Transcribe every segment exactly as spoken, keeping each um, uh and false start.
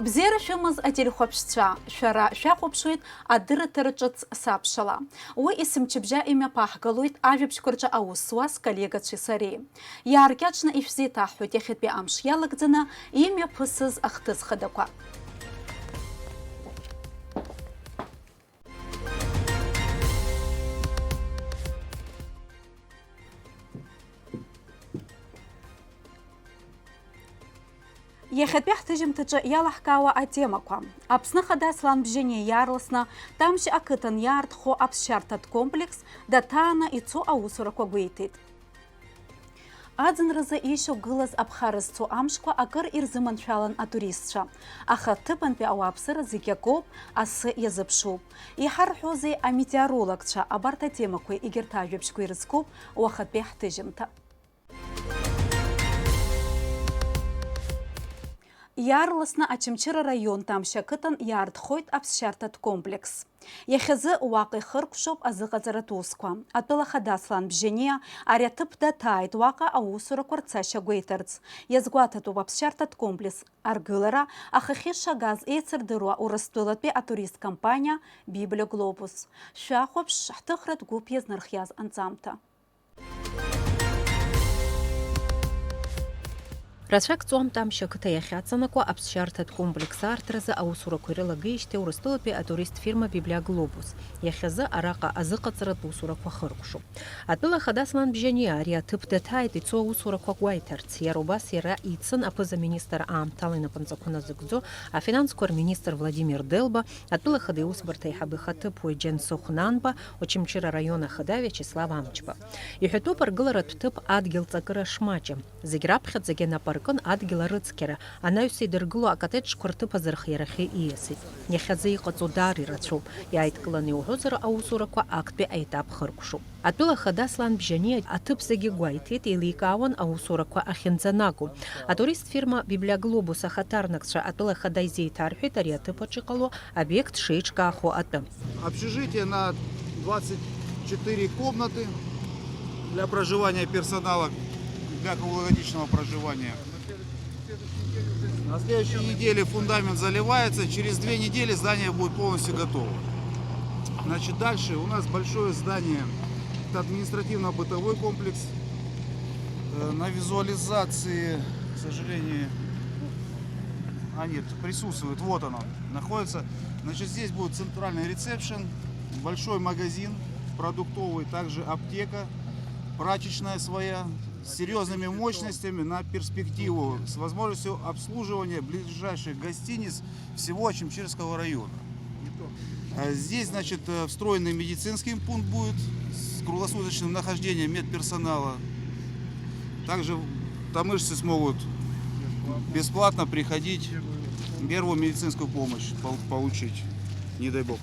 Бзиара шәымаз, ателехәаԥшцәа, шәара шәахәаԥшуеит адырраҭара ҿыц Сабшала. Уи есымчыбжьа имҩаԥаҳгалоит ажәабжьқәа рҿы аус зуа сколлегацәеи сареи. Иааркьаҿны ишәзеиҭаҳҳәоит иахьатәи амш иалагӡаны имҩаԥысыз ахҭыс хадақәа. Иахьатәи ҳҭыжьымҭаҿы иалаҳкаауа атемақәа. Аԥсны Ахада Аслан Бжьаниа иаарласны Тамшь ақыҭан иаартхо аԥсшьарҭатә комплекс даҭааны ицо аусурақәа гәеиҭеит. Аӡынразы ишьақәгылаз аԥхара зцо амшқәа акыр ирзыманшәалан атуристцәа, аха аҭыԥантәи ауааԥсыра зегь акоуп, асы иазыԥшуп. Иҳарҳәозеи аметеорологцәа? Абарҭ атемақәеи егьырҭ ажәабжьқәеи ирызкуп уахатәи ҳҭыжьымҭа. Иаарласны Очамчыра раион Тамшь ақыҭан иаартхоит аԥсшьарҭатә комплекс. Иахьазы уаҟа ихыркәшоуп азыҟаҵаратә усқәа. Атәыла Ахада Аслан Бжьаниа ари аҭыԥ даҭааит, уаҟа аусурақәа рцашьа гәеиҭарц. Иазгәаҭатәуп аԥсшьарҭатә комплекс аргылара, ахахьы шагаз еицырдыруа Урыстәылатәи атурист компаниа Библиа Глобус. Шәахәаԥш, ҳҭыхратә гәыԥ иазнархиаз анҵамҭа. Рацәак ҵуам Тамшь ақыҭа иахьаҵанакуа аԥсшьарҭатә комплекс аартразы аусурақәа ирылагеижьҭеи Урыстәылатәи атурист фирма Библиа Глобус. Иахьазы араҟа азыҟаҵаратә усурақәа хыркәшоуп. Атәыла Ахада Аслан Бжьаниа ари аҭыԥ даҭааит ицо аусурақәа гәеиҭарц. Иара убас иара ицын аԥыза-министр аамҭала инапынҵақәа назыгӡо афинансқәа рминистр Владимир Делба, атәыла Ахада иусбарҭа аиҳабы ихаҭыԥуаҩ Џьансыхә Нанба, Очамчыра араион ахада Виачеслав Амҷба. Иҳәатәуп аргыларатә ҭыԥ адгьыл ҵакыра шмаҷым. Зегь раԥхьаӡагьы анапы аркын адгьыл арыцқьара, анаҩс идыргыло акотеџьқәа рҭыԥ азырхиарахьы ииасит. Иахьазы иҟаҵоу даара ирацәоуп, иааидкыланы иуҳәозар, аусурақәа актәи аетап хыркәшоуп. Атәыла Ахада Аслан Бжьаниа аҭыԥ зегьы гәеиҭеит, еиликаауан аусурақәа ахьынӡанаго. Атурист фирма Библиа Глобус ахаҭарнакцәа атәыла ахада изеиҭарҳәеит ари аҭыԥ аҿы иҟало обиект шеиҿкаахо атәы. Общежитие на двадцать четыре комнаты для проживания персонала, для круглогодичного проживания. На следующей неделе фундамент заливается, через две недели здание будет полностью готово. Значит, дальше у нас большое здание, это административно-бытовой комплекс. Э, на визуализации, к сожалению, а нет, присутствует, вот оно, находится. Значит, здесь будет центральный ресепшн, большой магазин продуктовый, также аптека, прачечная своя, с серьёзными мощностями на перспективу, с возможностью обслуживания ближайших гостиниц всего Очамчирского района. Э, здесь, значит, э, встроенный медицинский пункт будет с круглосуточным нахождением медперсонала. Также тамышцы смогут бесплатно приходить, первую медицинскую помощь пол-, получить, не дай бог.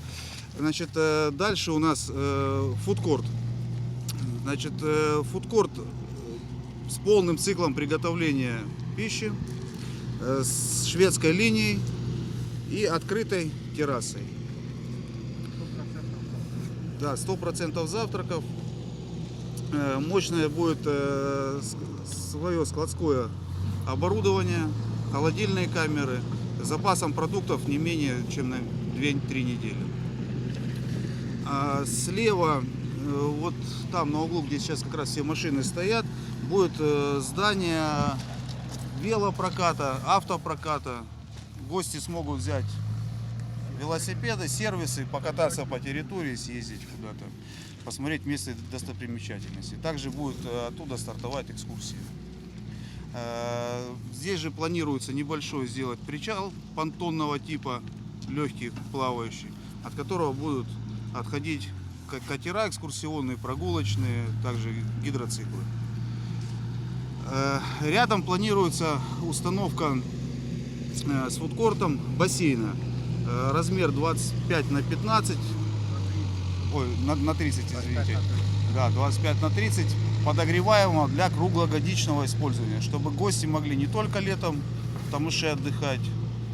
Значит, э, дальше у нас, э, фудкорт. Значит, э, фудкорт, э, с полным циклом приготовления пищи, э, с шведской линией и открытой террасой. Да, сто процентов завтраков. Э, мощное будет, э, ск-, своё складское оборудование, холодильные камеры, с запасом продуктов не менее чем на две-три недели. А слева, э, вот там на углу, где сейчас как раз все машины стоят, будет, э, здание велопроката, автопроката. Гости смогут взять велосипеды, сервисы, покататься по территории, съездить куда-то, посмотреть местные достопримечательности. Также будет, э, оттуда стартовать экскурсия. Э, здесь же планируется небольшой сделать причал понтонного типа, лёгкий, плавающий, от которого будут отходить к-, катера экскурсионные, прогулочные, также гидроциклы. Э, рядом планируется установка, э, с фудкортом бассейна. Э, размер двадцать пять на пятнадцать. Ой, на, на тридцать, извините. Да, двадцать пять на тридцать, подогреваемого для круглогодичного использования, чтобы гости могли не только летом в Тамыше отдыхать,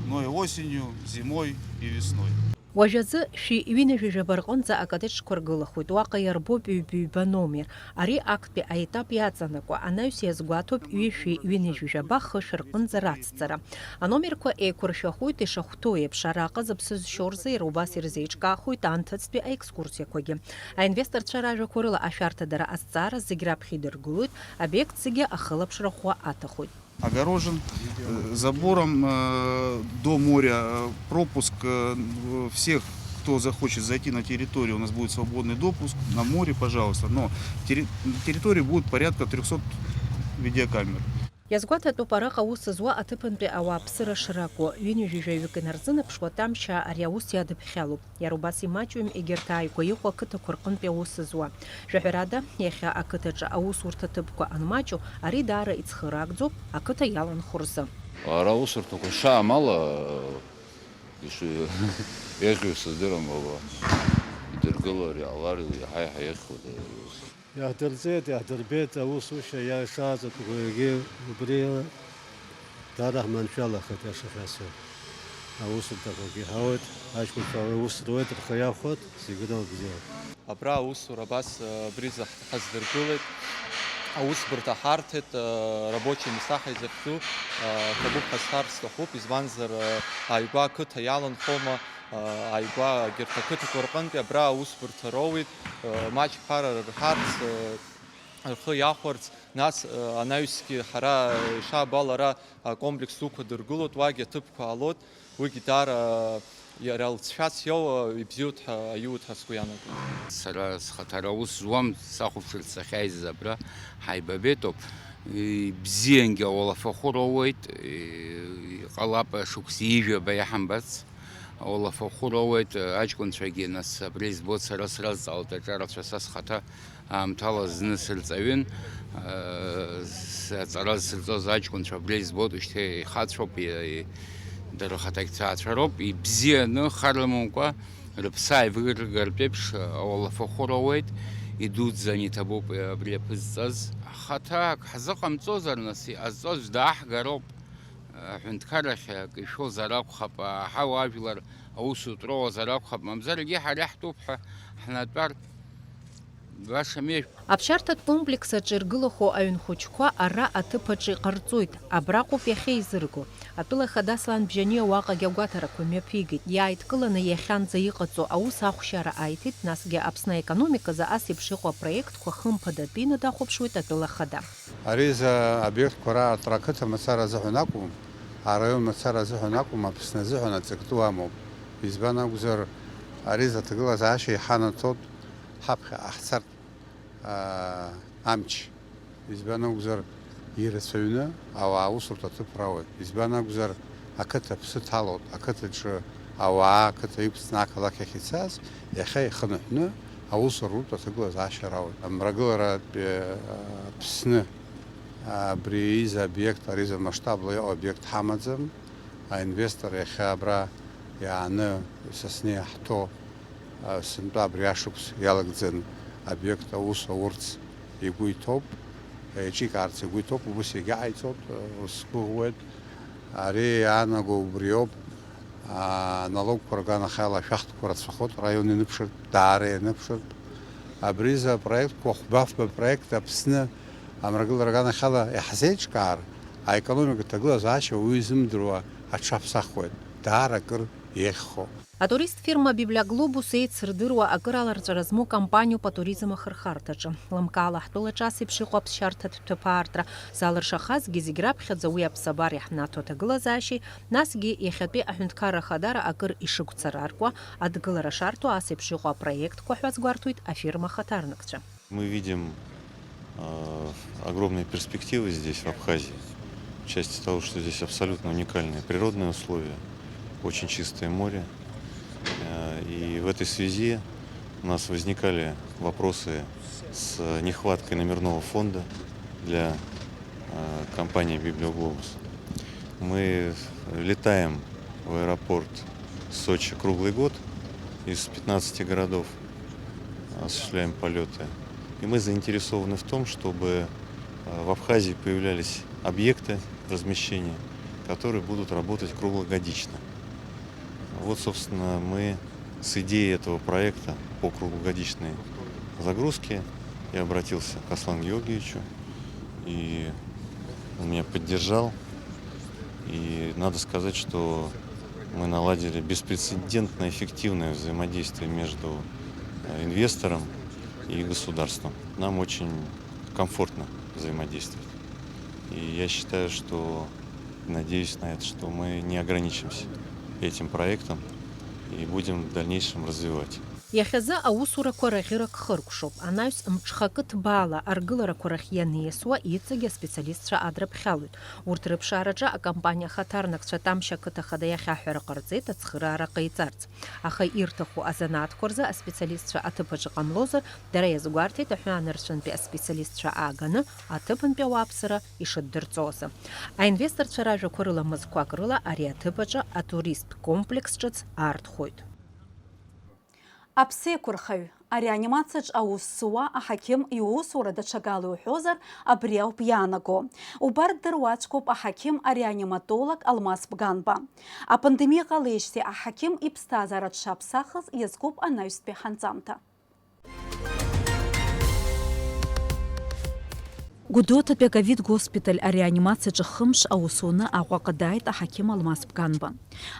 но и осенью, зимой и весной. Уажәазы шәи ҩынҩажәи жәаба рҟынӡа акоттеџьқәа ргылахоит, уаҟа иарбоуп ҩба-ҩба номер. Ари актәи аетап иаҵанакуа, анаҩс иазгәаҭоуп ҩышәи ҩынҩажәи жәаба хышә рҟынӡа рацҵара. Аномерқәа еиқәыршәахоит ишахәҭоу еиԥш, араҟа зыԥсы зшьо рзы иара убас ирзеиҿкаахоит анҭыҵтәи аекскурсиақәагьы. Аинвесторцәа ражәақәа рыла ашәарҭадара азҵаара зегь раԥхьа идыргылоит, обиект зегьы ахылаԥшра ӷәӷәа аҭахоит. Огорожен, э, забором, э, до моря, э, пропуск, э, всех, кто захочет зайти на территорию, у нас будет свободный допуск на море, пожалуйста, но терри-, на территории будет порядка трёхсот видеокамер. Иазгәаҭатәуп араҟа аус зуа аҭыԥантәи ауааԥсыра шракәу, ҩынҩажәи жәаҩык инарзынаԥшуа Тамшьаа ари аус иадыԥхьалоуп. Иара убас имаҷҩым егьырҭ ааигәа иҟоу ақыҭақәа рҟынтәи аус зуа. Жәаҳәарада, иахьа ақыҭаҿы аусурҭа ҭыԥқәа анмаҷу, ари даара ицхыраагӡоуп ақыҭа иаланхо рзы. Ара аусурҭақәа шаамала, иши-, еиӷьу сыздырам, баба. Идыргылар, иҟалар, иаҳа-иаҳа еиӷьхоит ари аус. Иаҳдырҵеит, иаҳдырбеит аусушьа иашааҵатәқәагьы убри дара ҳманшәалахеит, иашахьасу. Аусурҭақәагьы ҳауеит, аҷкәынцәа аус руеит, рхы иахәоит, зегь рыла бзиоуп. Абра аусура абас, абри заҳ-, ҳаздыргылеит, аусбарҭа ҳарҭеит, рабочие места ҳаизыхьӡу, ҭабуп ҳәа сҳәар сҭахуп, избанзар, ааигәа ақыҭа иаланхома, ааигәа егьырҭ ақыҭақәа рҟынтәи абра аусбарҭа роуеит, маҷ ԥара рырҳарц, рхы иахәарц, нас, анаҩсгьы ҳара ишаабо ала ара акомплекс дуқәа дыргылоит, уагь аҭыԥқәа аалоит, уигь даара иара лҵшәас иоуа, ибзиоуп ҳәа, аиуеит ҳәа сгәы иаанагоит. Сара схаҭара аус зуам, сахәаԥшырц сахьааиз абра ҳаибабеит ауп. Ибзиангьы ауалафахәы роуеит, иҟалап шықәса ҩажәаба иаҳамбац. Ауалафахәы роуеит, аҷкәынцәагьы, нас, абра избоит, сара сразҵаалт аҿарацәа, са схаҭа аамҭала зны сырҵаҩын, с-, аҵара зсырҵоз аҷкәынцәа абра избоит, ушьҭа ихацәоуп, и-, и-, дара рхаҭагь ҭаацәа роуп, ибзианы, хар рымамкәа, рыԥсы ааивыргартә еиԥш, ауалафахәы роуеит, идуӡӡаны иҭабуп абри аԥызҵаз. Ҳхаҭа ак ҳзыҟамҵозар, нас, иҟазҵоз дааҳгароуп. Аҳәынҭқаррахь акы ишәозар акәхап, аҳауа ажәлар аусутә роуазар акәхап, мамзаргьы ҳара иаҳтәуп ҳәа ҳнатәар башами? Аԥсшьарҭатә комплекс аҿы иргылахо аҩн хәыҷқәа ара аҭыԥ аҿы иҟарҵоит, абраҟоуп иахьеизырго. Атәыла ахада Аслан Бжьаниа уаҟагьы агәаҭарақәа мҩаԥигеит, иааидкыланы иахьанӡа иҟаҵоу аус ахәшьара аиҭеит, насгьы Аԥсны аекономиказы ас еиԥш иҟоу апроектқәа хымԥадатәины дахәаԥшуеит атәыла ахада. Ари изы обиектқәа раартра ақыҭа мацара азыҳәан акәым, араион мацара азыҳәан акәым, Аԥсны азыҳәан аҵак ду амоуп. Избан акәзар, ари изы аҭагылазаашьа иҳанаҭоит ҳаԥхьаҟа ҳцартә, аа, амч. Избан акәзар, ирацәаҩны ауаа аусурҭа аҭыԥ рауеит. Избан акәзар, ақыҭа аԥсы ҭалоит, ақыҭаҿы ауаа ақыҭа иқәҵны ақалақь ахь ицаз, иахьа ихынҳәны аусура рутә аҭагылазаашьа рауеит. Амрагыларатә, э, Аԥсны, абри аиза обиект, ари изы масштабла иҟоу обиект ҳамаӡам. Аинвестор иахьа абра иааны Сасниа иаҳҭо, а, сынтәа абри ашықәс иалагӡан обиект аус аурц игәы иҭоуп, еиҿикаарц игәы иҭоуп, убыс иагьаҟаиҵоит, а, сгәыӷуеит. Ари иаанаго убриоуп. А, аналогқәа рганахьала ашәахтәқәа рацәахоит, раион ианыԥшыртә, даара ианыԥшыртә. Абри изы апроектқәа хәба-фба проект Аԥсны амрагылара аганахьала иаҳзеиҿкаар, аекономикатә ҭагылазаашьа уаҩы изымдыруа аҽаԥсахуеит, даара акыр еиӷьхо. Атурист фирма Библиоглобус еицырдыруа акыр аларҵәара змоу компаниоуп атуризм ахырхарҭаҿы. Лымкаала ҳтәылаҿы ас еиԥш иҟоу аԥсшьарҭатә ҭыԥ аартра залыршахазгьы, зегь раԥхьаӡа уи аԥсабара иаҳнаҭо аҭагылазаашьеи, насгьы иахьатәи аҳәынҭқарра ахадара акыр ишыгәцараркуа, адгылара шарҭо ас еиԥш иҟоу апроектқәа ҳәа азгәарҭоит афирма ахаҭарнакцәа. Мы видим, э, огромные перспективы здесь, в Абхазии, в части того, что здесь абсолютно уникальные природные условия, очень чистое море. Э, и в этой связи у нас возникали вопросы с нехваткой номерного фонда для, э, компании «Библиоглобус». Мы летаем в аэропорт Сочи круглый год из пятнадцати городов. Осуществляем полёты. И мы заинтересованы в том, чтобы, э, в Абхазии появлялись объекты размещения, которые будут работать круглогодично. Вот, собственно, мы С идеей этого проекта по круглогодичной загрузке я обратился к Аслану Георгиевичу, и он меня поддержал. И надо сказать, что мы наладили беспрецедентно эффективное взаимодействие между э, инвестором и государством. Нам очень комфортно взаимодействовать. И я считаю, что, надеюсь на это, что мы не ограничимся этим проектом и будем в дальнейшем развивать. Иахьазы аусурақәа раӷьырак хыркәшоуп. Анаҩс мҽхакы ҭбаала аргыларақәа рахь ианиасуа иҵегь аспециалистцәа адрыԥхьалоит. Урҭ рыԥшаараҿы акомпаниа ахаҭарнакцәа Тамшь ақыҭа хада иахь аҳәара ҟарҵеит ацхыраара ҟаиҵарц. Аха ирҭаху азанааҭқәа рзы аспециалистцәа аҭыԥаҿ ҟамлозар, дара иазгәарҭеит аҳәаанырцәынтәи аспециалистцәа ааганы аҭыԥантәи ауааԥсыра ишыддырҵозы. Аинвесторцәа ражәақәа рыла мызқәак рыла ари аҭыԥаҿы атуристтә комплекс ҿыц аартхоит. Аԥсеиқәырхаҩ, ареанимациаҿ аус зуа аҳақьым иусура даҽакала иуҳәозар, абри ауп иаанаго. Убарҭ дыруаӡәкуп аҳақьым-ареаниматолог Алмас Бганба. Апандемиа ҟалеижьҭеи аҳақьым иԥсҭазаара дшаԥсахыз иазкуп анаҩстәи ҳанҵамҭа. Гәдоуҭатәи аковид госпиталь ареанимациаҿы хымш аус уны Аҟәаҟа дааит аҳақьым Алмас Бганба.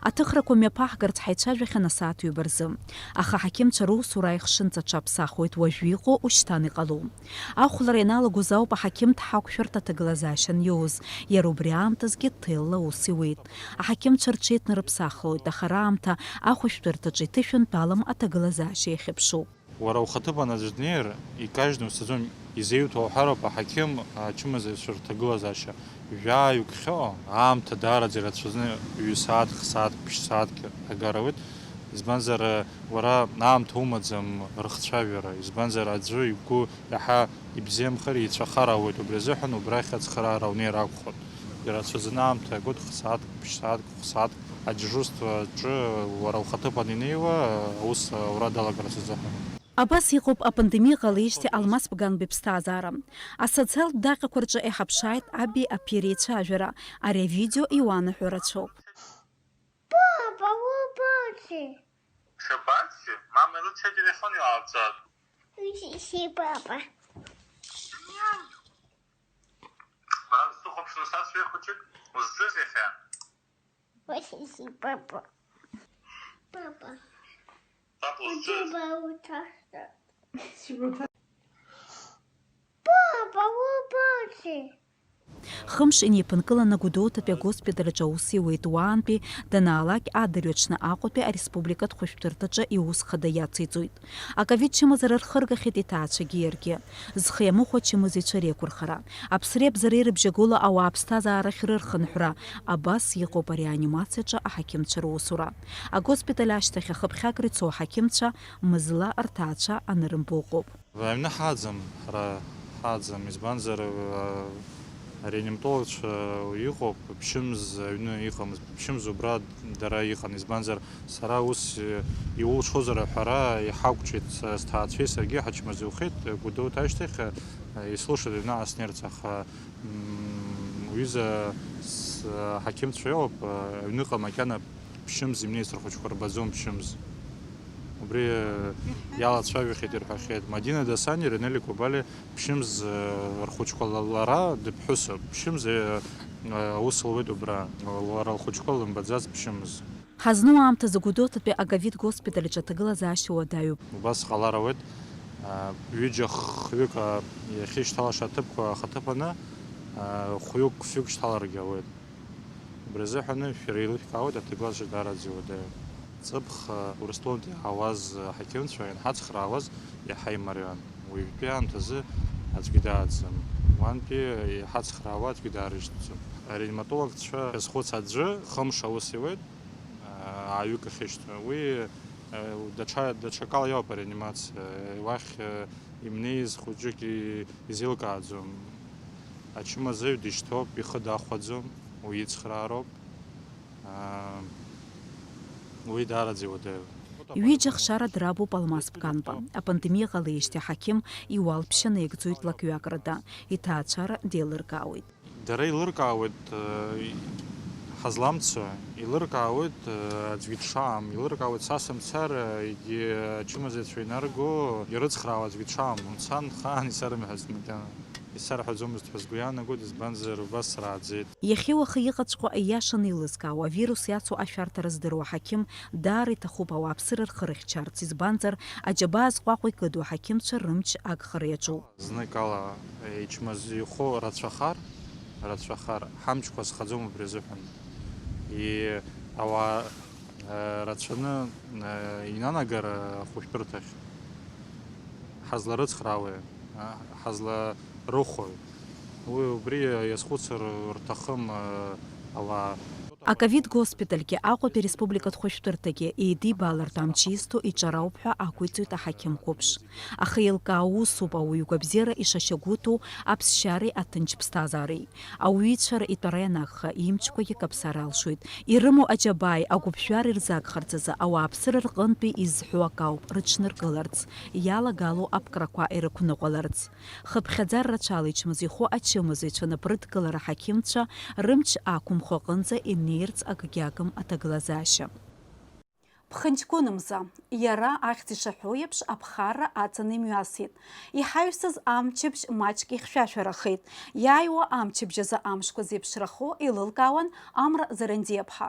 Аҭыхрақәа мҩаԥаҳгарц ҳаицәажәахьан асааҭ ҩба рзы. Аха аҳақьымцәа русура аихшынҵа аҽаԥсахуеит уажәы иҟоу ушьҭан иҟалоу. Ахәлара ианалагоз ауп аҳақьым дҳақәшәарҭа аҭагылазаашьа аниоуз, иара убри аамҭазгьы ҭелла аус иуеит. Аҳақьымцәа рҽеиҭнарыԥсахлоит, аха раамҭа ахәышәтәырҭаҿы иҭышәынтәалам аҭагылазаашьа иахьыԥшуп. Уара ухаҭыԥан аӡә днеир, икажьны узцаӡом, изеиуҭо уҳәароуп аҳақьым ачымазаҩцәа рҭагылазаашьа. Жәаҩык хьоу аамҭа даараӡа ирацәаӡаны, ҩ-сааҭк, сааҭк, ԥшь-сааҭк агара ауеит. Избанзар, уара аамҭа умаӡам рыхцәажәара, избанзар, аӡәы игәы иаҳа ибзиамхар, еицәахар ауеит, убри азыҳәан убрахь ацхыраара унеир акәхоит. Ирацәаӡаны аамҭа иагоит х-сааҭк, ԥшь-сааҭк, х-сааҭк, адежурство аҿы уара ухаҭыԥан инеиуа, аус аура далагарц азыҳәан. Абас иҟоуп апандемиа ҟалеижьҭеи Алмас Бганба иԥсҭазаара. Асоциалтә даҟьақәа рҿы иҳаԥшааит аби аԥеи реицәажәара. Ари авидео иуанаҳәо рацәоуп. Папа, убои? Шабаци? Мама, лучше телефон иҟалҵар. Си папа. Бара сыхәаԥшны сацәеи хәыҷык узҿыз иахьа? Папа. Папа. Папа узҿыз? Папа, убои? Хымш инеиԥынкыланы Гәдоуҭатәи агоспиталь аҿы аус иуеит, уаантәи данаалак адырҩаҽны Аҟәатәи ареспубликатә хәышәтәырҭаҿы иус хада иациҵоит. Аковид чымазара рхыргахьеит иҭаацәагьы иаргьы. Зхы иамыхәо ачымазаҩцәа реиқәырхара, аԥсреи абзареи рыбжьагола ауаа аԥсҭазаара ахьрырхынҳәра, абас иҟоуп ареанимациаҿы аҳақьымцәа русура. Агоспиталь ашьҭахь ахыԥхьаҟара ицо аҳақьымцәа мызла рҭаацәа анырымба ыҟоуп. Аҩны ҳааӡам, ҳара ҳааӡам, избанзар, а, ареаниматологцәа иҟоуп, ԥшьымз аҩны иҟамызт, ԥшьымз убра дара иҟан, избанзар, сара ус, э, иулшозар аҳәара иҳақәҿиеит, с-, сҭаацәеи саргьы ҳачмазаҩхеит, э, Гәдоуҭа ашьҭахь, э, ислылшоит аҩныҟа снеирц, аха, м, уҩыза с-, аҳақьымцәа иоуп, э, аҩныҟа макьана ԥшьымз имнеиц рхәыҷқәа рбаӡом, ԥшьымз. Убри, э, иалацәажәахьеит, ирҳәахьеит. Мадина Дасани, Ренели Кобали ԥшьымз, э, рхәыҷқәа ла-, лара дыԥҳәысуп. Ԥшьымз, э, э, аус луеит убра. Лара лхәыҷқәа лымбаӡац ԥшьымз. Ҳазну аамҭазы Гәдоуҭатәи аковид госпиталь аҿы аҭагылазаашьа уадаҩуп. Убас ҟалар ауеит, а, ҩыџьа хҩык, а, иахьышьҭалаша аҭыԥқәа ахаҭыԥаны, а, хәҩык-фҩык шьҭаларгьы ауеит. Убри азыҳәаны шәара еилышәкаауеит, аҭагылазаашьа даараӡа иуадаҩуп. Ҵыԥх, а, Урыстәылантәи иаауаз аҳақьымцәа ианҳацхраауаз иаҳа имариан. Уажәтәи аамҭазы аӡәгьы дааӡам. Уантәи иҳацхраауа аӡәгьы даарышьҭӡом. Ареаниматологцәа шәазхәыц аӡәы хымш аус иуеит, ааҩык ахьышьҭоу. Уи, даҽа, даҽакала иоуп ареанимациа. Уахь, имнеиз хәыҷык и-, изеилкааӡом. Ачымазаҩ дышьҭоуп, ихы дахәаӡом, уи ицхраароуп. Аа, уи даараӡа иуадаҩуп. Ҩыџьа хшара драбуп Алмас Бганба. Апандемиа ҟалеижьҭеи аҳақьым иуалԥшьа наигӡоит лакҩакрада, иҭаацәара деилыркаауеит. Дара еилыркаауеит, э, Ҳазламцо, еилыркаауеит, э, аӡәгьы дшаам, еилыркаауеит са сымцар, э, егьи ачымазаҩцәа инарго ирыцхраауа аӡәгьы дшаам, мцан, хаан исарымҳәацт макьана. Исарҳәаӡомызт ҳәа сгәы иаанагоит, избанзар, убас срааӡеит. Иахьеи уахеи иҟаҵәҟьоу аиаша анеилызкаауа, авирус иацу ашәарҭара здыруа аҳақьым даара иҭахуп ауааԥсыра рхы рыхьчарц, избанзар, аџьабаа зҟәаҟәа икыду аҳақьымцәа рымч агхара иаҿуп. Зныкала еичмазаҩхо рацәахар, рацәахар, ҳамчқәа азхаӡом убри азыҳәан. И-, ауаа, э, рацәаны, э, инанагар, э, ахәышәтәырҭахь. Ҳазларыцхраауеи, а, ҳазларыхәои? Уи убри иазхәыцыр рҭахым, э, ауаа. Аковид госпитальгьы Аҟәатәи ареспубликатә хәышәтәырҭагьы еидибаалартә амч изҭо иҿарауп ҳәа ақәиҵоит аҳақьым қәыԥш. Аха еилкаау усуп ауаҩы игәабзиара ишашьагәыҭоу аԥсшьареи аҭынч ԥсҭазаареи. Ауаҩы ицәара итәара ианагха, имчқәагьы каԥсар алшоит. Ирымоу аџьабааи агәыԥжәареи рзагхарц азы ауааԥсыра рҟынтәи изҳәо акауп рыҽныркыларц, иалагало аԥкрақәа ирықәныҟәаларц. Хыԥхьаӡара рацәала ичмазаҩхо ачымазаҩцәа напрыдкылара аҳақьымцәа рымч ақәымхо аҟынӡа инеирц акгьы агым аҭагылазаашьа. Ԥхынҷкәынымза, иара, ахьӡ ишаҳәо еиԥш, аԥхарра аҵаны имҩасит. Иҳаҩсыз амчыбжь маҷк ихьшәашәарахеит. Иааиуа амчыбжь азы амшқәа зеиԥшрахо еилылкаауан Амра Зарандиаԥҳа.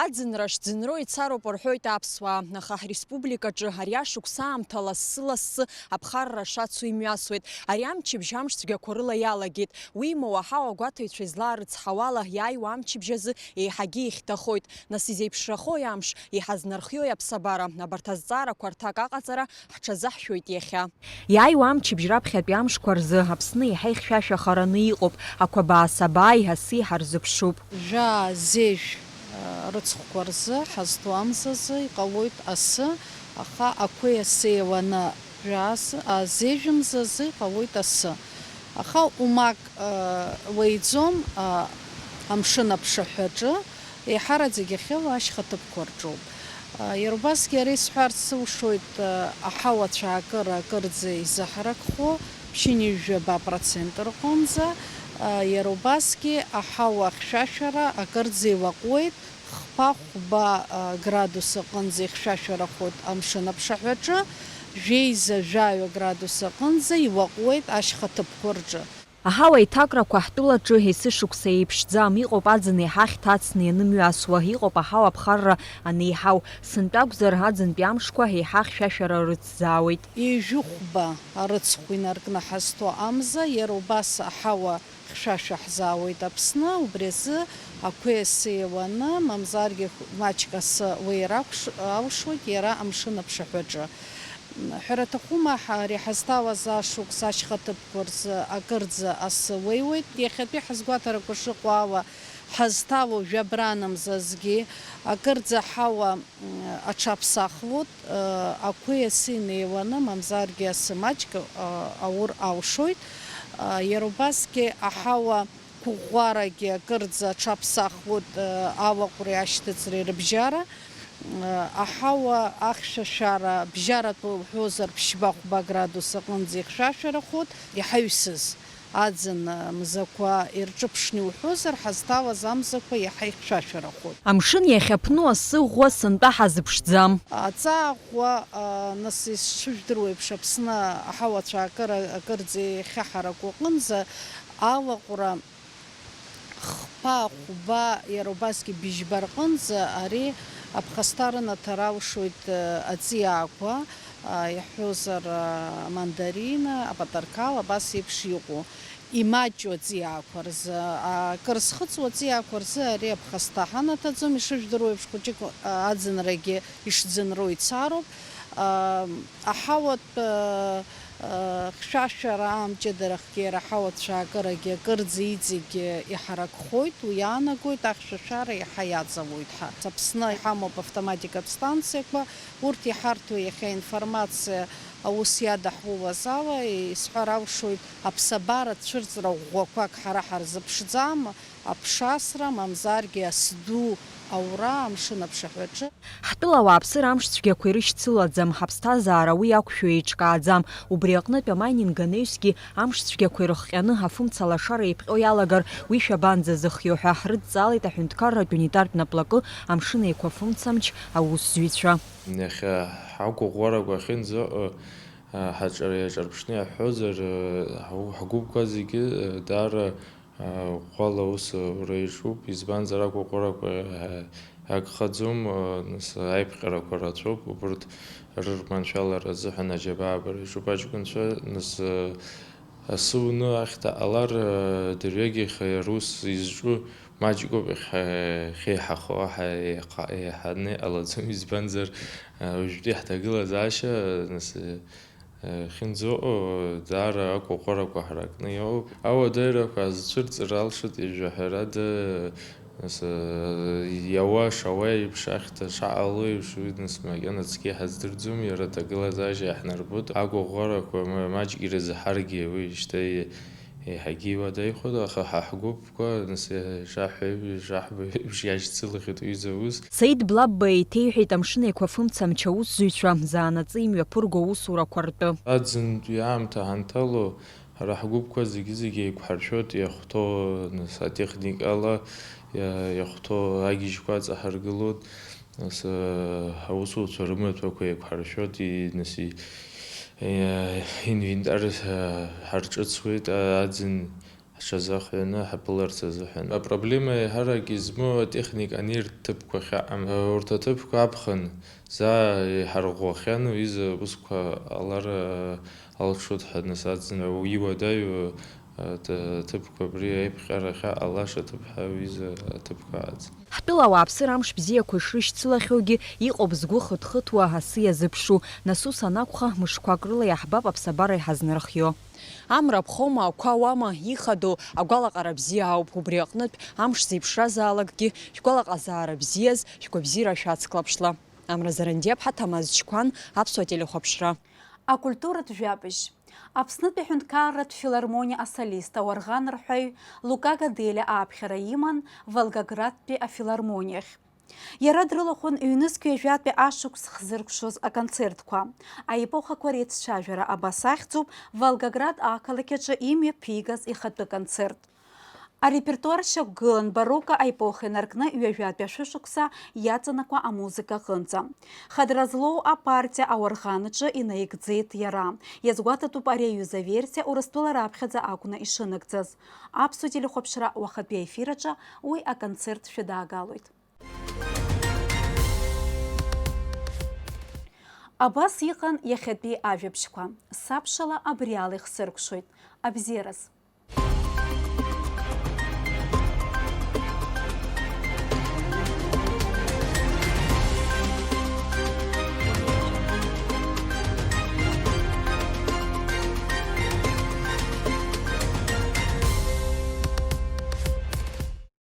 Аӡынра шӡынроу ицароуп рҳәоит аԥсуаа, аха ҳреспубликаҿы ари ашықәс аамҭа лассы-лассы аԥхарра шацу имҩасуеит. Ари амчыбжь амш цәгьақәа рыла иалагеит. Уимоу, аҳауа гәаҭаҩцәа излаарыцҳауала, иааиуа амчыбжь азы еиҳагьы ихьҭахоит. Нас изеиԥшрахои амш, иҳазнархиои аԥсабара? Абарҭ азҵаарақәа рҭак аҟаҵара ҳҽазаҳшәоит иахьа. Иааиуа амчыбжь раԥхьатәи амшқәа рзы Аԥсны еиҳа ихьшәашәахараны иҟоуп, ақәабаа-сабаа еиҳа-еиҳа ҳарзыԥшуп. Жәаа, зежә, а, рыцхәқәа рзы ҳазҭо амзазы иҟалоит асы, аха ақәеи асы еиланы. Жәаас, а, зежәымзазы иҟалоит асы. Аха умак, а, уеиӡом, а, амшын аԥшаҳәаҿы, еиҳараӡак иахьыҟоу ашьха ҭыԥқәа рҿоуп. А, иара убасгьы ара исҳәарц сылшоит, а, аҳауа цәаакыра акырӡа изаҳаракхо, ԥшьынҩажәаба процент рҟынӡа, а, иара убасгьы аҳауа ахьшәашәара акырӡа илаҟәуеит, хԥа-хәба, а, градус аҟынӡа ихьшәашәарахоит амшын аԥшаҳәаҿы, жәеиза-жәаҩа градус аҟынӡа илаҟәуеит ашьха ҭыԥқәа рҿы. Аҳауа аиҭакрақәа ҳтәылаҿы есышықәса еиԥшӡам, иҟоуп аӡын еиҳа ахьҭа ацны ианымҩасуа, иҟоуп аҳауа аԥхарра анеиҳау. Сынтәа акәзар, аӡынтәи амшқәа еиҳа ахьшәашәара рыцзаауеит. Ҩажәи хәба арыцхә инаркны ҳазҭо амза, иара убас аҳауа хьшәашәа ҳзаауеит Аԥсны, убри азы ақәеи асы еиланы, мамзаргьы маҷк асы уеир акәш-, алшоит иара амшын аԥшаҳәаҿы. Ҳәара аҭахума, ҳа-, ари ҳазҭалаз ашықәс ашьха ҭыԥқәа рзы акырӡа асы уеиуеит. Иахьатәи ҳазгәаҭарақәа шыҟоу ала, ҳазҭало жәабран мзазгьы акырӡа ҳауа, м, аҽаԥсахлоит, э, ақәеи асы инеиланы, мамзаргьы асы маҷк, э, аур алшоит. Э, иара убасгьы аҳауа қәыӷәӷәарагьы акырӡа аҽаԥсахлоит, э, алаҟәреи ашьҭыҵреи рыбжьара. Э, аҳауа ахьшәашәара бжьаратәы уҳәозар, ԥшьба-хәба градус аҟынӡа ихьшәашәарахоит, иҳаҩсыз аӡын, э, мзақәа ирҿыԥшны иуҳәозар, ҳазҭалаз амзақәа иаҳа ихьшәашәарахоит. Амшын иахьаԥну асы ӷәӷәа сынтәа ҳазыԥшӡам. Аҵаа ӷәӷәа, э, нас ишшыжәдыруа еиԥш, Аԥсны аҳауа цәаакыра акырӡа иахьаҳараку аҟынӡа алаҟәра хԥа, хәба, иара убасгьы быжьба рҟынӡа ари аԥхасҭа рынаҭар алшоит, э, аҵиаақәа, а, иаҳҳәозар, а, мандарина, апатарқал, абас еиԥш иҟоу, имаҷу аҵиаақәа рзы, а, акыр зхыҵуа аҵиаақәа рзы ари аԥхасҭа ҳанаҭаӡом, ишыжәдыруа еиԥш, хәыҷык, а, аӡынрагьы ишӡынроу ицароуп. А, аҳауатә, а, Хьшәашәара амҷыдарахьгьы иара аҳауа цәаакырагьы акырӡа иҵегь иҳаракхоит, уи иаанагоит ахьшәашәара иаҳа иаҵалоит ҳәа. Аԥсны иҳамоуп автоматикатә станциақәа, урҭ иҳарҭо иахьа информациа аус иадаҳулаз ала, исҳәар алшоит, аԥсабара цәырҵра ӷәӷәақәак ҳара ҳарзыԥшӡам, аԥшасра, мамзаргьы ас ду Аура амшын аԥшаҳәаҿы. Ҳтәыла ауааԥсыра амш цәгьақәа ирышьцылаӡам, ҳаԥсҭазаара уи иақәшәо еиҿкааӡам. Убри аҟнытә амайнинг анаҩсгьы амш цәгьақәа ирыхҟьаны афымца алашара еиԥҟьо иалагар, уи шәабанӡазыхио ҳәа ҳрыдҵаалеит аҳәынҭқарратә унитартә наплакы амшын еиқәа фымцамч аусзуҩцәа. Иахьа ҳагәыӷәӷәарақәа ахьынӡаҟоу ҳаҿар-, иаҿарԥшны иаҳҳәозар, ҳгәыԥқәа зегьы даара ӷәӷәала аус аура иаҿуп, избанзар агәыӷәӷәарақәа иагхаӡом, нас аиԥҟьарақәа рацәоуп, убырҭ рырманшәалара азыҳәан аџьабаа абара иаҿуп аҷкәынцәа, нас асы уны ахьҭа ҟалар, дырҩегьых рус изҿу маҷкоуп, иахьеиҳахо аҳа еиҳаны иҟалаӡом, избанзар уажәтәи ҳҭагылазаашьа, нас, Ахьынӡаҟоу даара агәыӷәӷәарақәа ҳаракны иҟоуп. Ауадаҩрақәа аазцәырҵыр алшоит, ижәаҳәарада, нас, иауа, шауа еиԥш, ахьҭа шаҟало еиԥш, уи нас макьана цқьа иҳаздырӡом, иара аҭагылазаашьа иаҳнарбоит. Агәыӷәӷәарақәа ма-, маҷк ирызҳаргьы, уи шьҭа еиҳагьы иуадаҩхоит, аха ҳа ҳгәыԥ Ҳгәыԥқәа, нас, ишаҳҳәо еиԥш, ишаҳбо еиԥш, иашьцылахьеит уи изы аус. Саид Блабба еиҭеиҳәеит амшын еиқәа фымцамч аусзуҩцәа заанаҵы имҩаԥырго аусурақәа ртәы. Аӡынтәи аамҭа ҳанҭало, ҳара ҳгәыԥқәа зегьы-зегьы еиқәҳаршәоит, иахәҭоу, нас, атехникала иа-, иахәҭоу агьежьқәа аҵаҳаргылоит, нас, аусуцәа рымаҭәақәа еиқәҳаршәоит, и-, нас, и-, и-, инвентар, а, ҳарҿыцуеит, а-, аӡын ҳҽазахҩаны ҳаԥыларц азыҳәан. Апроблема еиҳарак измоу атехника анирҭ ҭыԥқәа ахьаҟам. Урҭ аҭыԥқәа аԥхын заа иҳарӷәӷәахьан, уи изы аусқәа ҟалар алшоит ҳәа насаӡын. Иуадаҩу аҭ-, аҭыԥқәа абри аиԥҟьара ахьаҟалаша аҭыԥ ҳәа уи изы аҭыԥқәа аӡын. Ҳтәыла ауааԥсыра амш бзиақәа ишрышьцылахьоугьы иҟоуп згәы хыҭхыҭуа асы иазыԥшу. Нас ус анакәха, мышқәак рыла иаҳбап аԥсабара иҳазнархио. Амра ԥхома, ақәа ауама, ихадоу агәалаҟара бзиа ауп, убри аҟнытә, амш зеиԥшразаалакгьы шәгәалаҟазаара бзиаз, шәгәабзиара шәацклаԥшла. Амра Зарандиаԥҳа, Ҭамаз Чқәан, Аԥсуа телехәаԥшра. Акультуратә жәабжь. Аԥснытәи аҳәынҭқарратә филармониа асолист, ауарӷанарҳәаҩ Лука Гаделиа ааԥхьара иман Волгоградтәи афилармониахь. Иара дрылахәын ҩнызқь ҩажәатәи ашықәс хзыркәшоз аконцертқәа. Аепохақәа реицәажәара абас ахьӡуп Волгоград ақалақь аҿы имҩаԥигаз ихатәы концерт. Арепертуар шьақәгылан барокко аепоха инаркны ҩажәатәи ашәышықәса иаҵанакуа амузыка аҟынӡа. Хадара злоу апартиа ауарӷан аҿы инаигӡеит иара. Иазгәаҭатәуп ари аҩыза аверсиа Урыстәыла раԥхьаӡа акәны ишынагӡаз. Аԥсуа телехәаԥшра уахатәи аефир аҿы уи аконцерт шәыдаагалоит. Абас иҟан иахьатәи ажәабжьқәа. Сабшала абриала ихсыркәшоит. Абзиараз.